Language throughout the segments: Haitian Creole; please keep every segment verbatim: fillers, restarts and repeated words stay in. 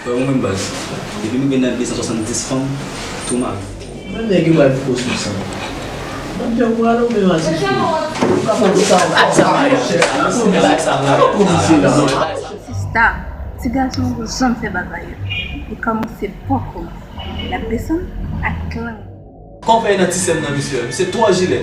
Frè, ou menm baz. Depi nou gen nan de san swasanndis fanm, tou mari. Menm nèg yo bay pou kosyon sa. Mwen te ou ale ou menm asiste. Ou ka fè tout sa, ou ka fè sa, monchè. Ou konn misye la. Sista, ti gason an janm fè bagay yo. Li kòmanse poko. L ap desann ak lang. Kòman w fè nan ti sè m nan, mesye? Misye twò jilè.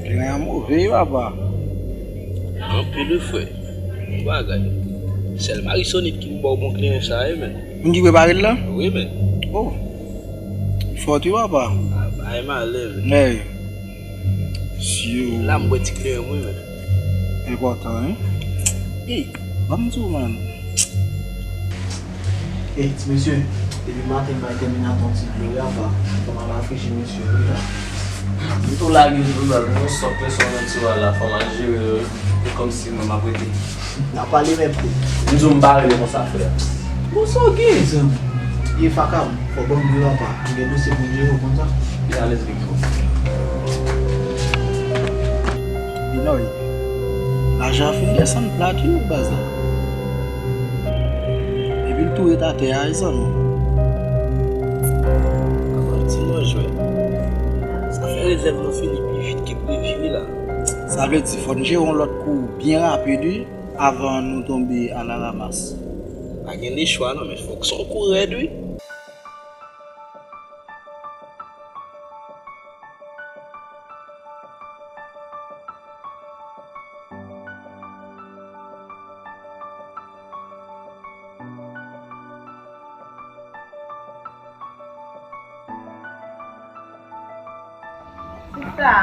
Teren an move wi papa. Anpil wi frè. Bon bagay. Sèl Marisonit ki pou ba w bon kleren sa wi men. Moun ki prepare l lan? Wi men. Oh. Fò tou papa. Ay malè men. Hey. Si yo. La m bwè ti kleren mwen men. Enpòtan wi. Hey, ban m di w man. Ey ti mesye, depi maten m bay tèminaton ti dlo wi apa, fò m al rafrechi mesye wi la. M tou lage dlo la, nou sòt presyon nan ti wa la, fò m al jere yo wi. E kòmsi mwen m ap rete. N ap pale mèt kou. M di w m pa rele konsa frè. Bon sa w gen zanmi? Ye faka m, fò ban m dlo apa, m gen dosye pou m jere w konn sa. Byen alèz Victor. Binoy, lajan an fin desann plat wi baz la. Epi l tou ret atè a wi zanmi. Avan ti manjwè. Sa fè rezèv nou fini pi vit ke previ wi la. Sa vle di fò n jere yon lòt kou byen rapid wi avan nou tonbe alaramas. Pa gen lechwa non men fòk se yon kou rèd wi. Sista,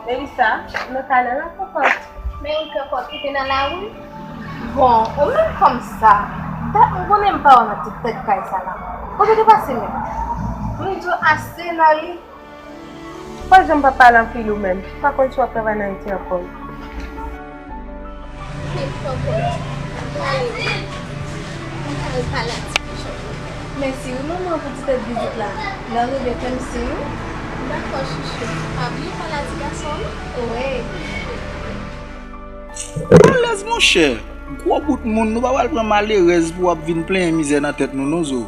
Melissa, nou ka nan la kòkòt. Men yon kòkòt ki te nan lari? Bon, ou menm fanm sa, dat m konnen m pa wè w nan ti tèt kay sa la. Kote w te pase menm? M di w ase nan li. Pa janm pa pale anpil ou menm. Pa konn si w ap travay nan Ayiti ankò. Kèt kòkòt. Prale. M pral pale ak ti pichon. Mèsi wi manman pou ti tèt vizit la. Lè w rive fè m siy wi. Dakò chouchou. Pa bliye pale ak ti gason wi. Wi. Alèz monchè. Gwo bout moun, nou pa pral pran malerèz pou w ap vin plenyen mizè nan tèt nou non zo.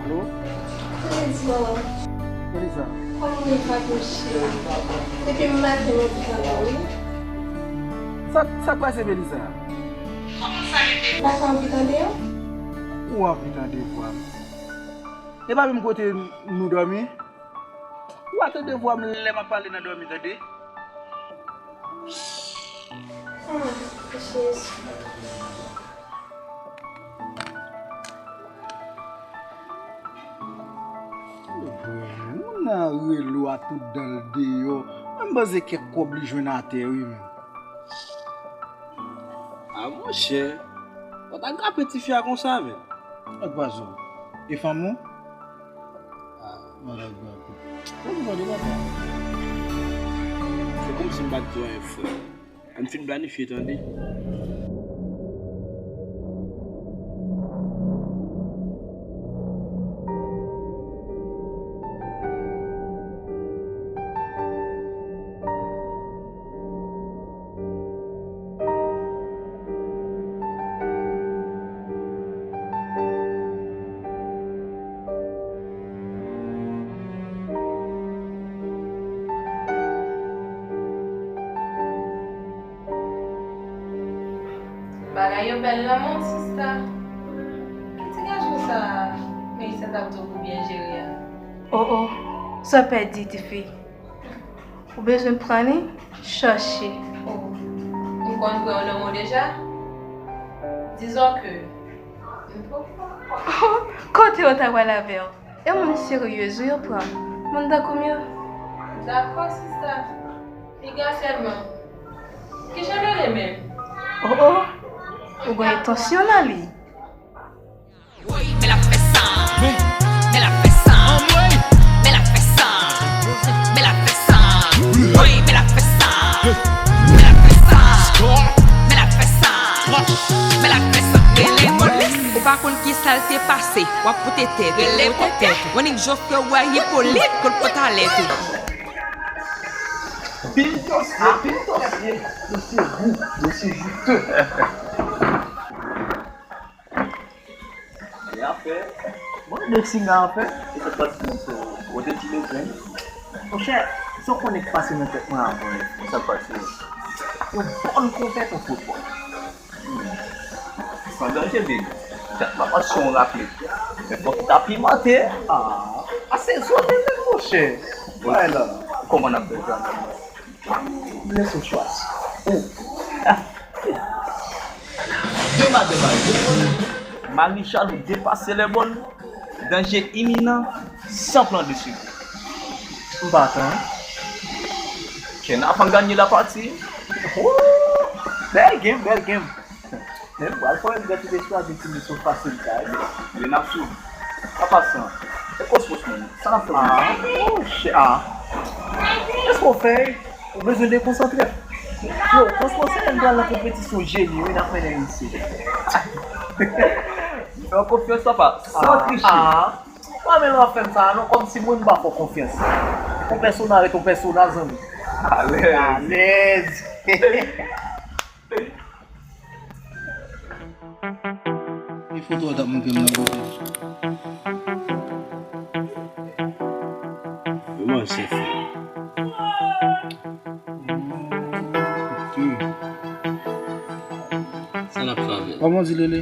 Alo? Kòman w ye, Melissa? Kòman w ye, Papi cheri? Depi maten, m anvi tande w, wi. Sa, sa k pase, Melissa? Kòman sa rete? Ou pa ka anvi tande w? Ou anvi tande vwa m? E pa menm kote nou dòmi? Ou a tande vwa m lè m ap pale nan dòmi, tande? Ah, Jezi. Moun nan rele w a tout dan l deyò. Mwen panse kèk kòb li jwenn atè wi menm. A monchè, ou ta gape tifi a konsa menm. Ak pa zo. E fanm ou? Ah, malad gape. Ou tande papa? Se kòmsi m pa t di w anyen frè. Ann fin planifye tande. Bagay yo bèl nan mond, sista. Ki ti gason sa Melissa t ap di w pou byen jere a? Oh, oh, sa w pèdi, tifi. Ou bezwen pran li, chache. Oh, m konn pran yon nonm ou deja? Dizon ke m poko. Kote yo ta pral avè w? E moun seryez wi yo pran. Moun tankou m yo. Dakò, sista. Piga sèlman. Kijan nou ye menm? Oh, oh. Ou gen entansyon nan li. Woy, men l ap fè sa. Men l ap fè sa. Men l ap fè sa. Men l ap fè sa. Woy, men l ap fè sa. Men l ap fè sa. Men l ap fè sa. Men l ap fè sa. Rele polis. Ou pa konn ki sa l te pase. W ap pote tèt. Rele polis. Yon nèg jofre w a ipolit. Kot pot alèt ou. Pil dosye, pil dosye. Dosye gou, dosye joute. E afè. Bon, de singa afè. E sa pati nan to. Ou te ti le grenn. Monchè, sa w konnen k pase nan tèt mwen avan. Sa pase. Yon bòn konpèt an foutbòl. San danje, baby. Dat pa pase yon raple. Men fòk ta pimante. Ah, a se zòt menm, monchè. Bay la. Kòman n ap fè sa? Lese w chwazi. Ou. De madanm a de. Mari chalou depase lè bòn. Danje iminan, san plan de sekou. M pa tan. Ken avan ganye la pati. Ooh, bèl game, bèl game. Men m pral fè yon gade de chwazi ti misyon fasil sa. Li n ap sou. An pasan, e kosmos menm, sa n ap fè menm? Ah, oh, shit, ah. Èske w fè? Ou bezwen dekonsantre. Yo, franchman, se lè n pral nan konpetisyon jeni, wi, n ap mennen misye. Fè w konfyans, papa, san triche. Ah, ah. Pa men lè w ap fè m sa, non, kòmsi mwen m pa fè w konfyans. Yon pèsona ret yon pèsona, zanmi. Alèz. Alèz. E foto a t ap montre m nan kote. Yo manje fou. Sa n ap fè avè l? Kòman w di, Lele?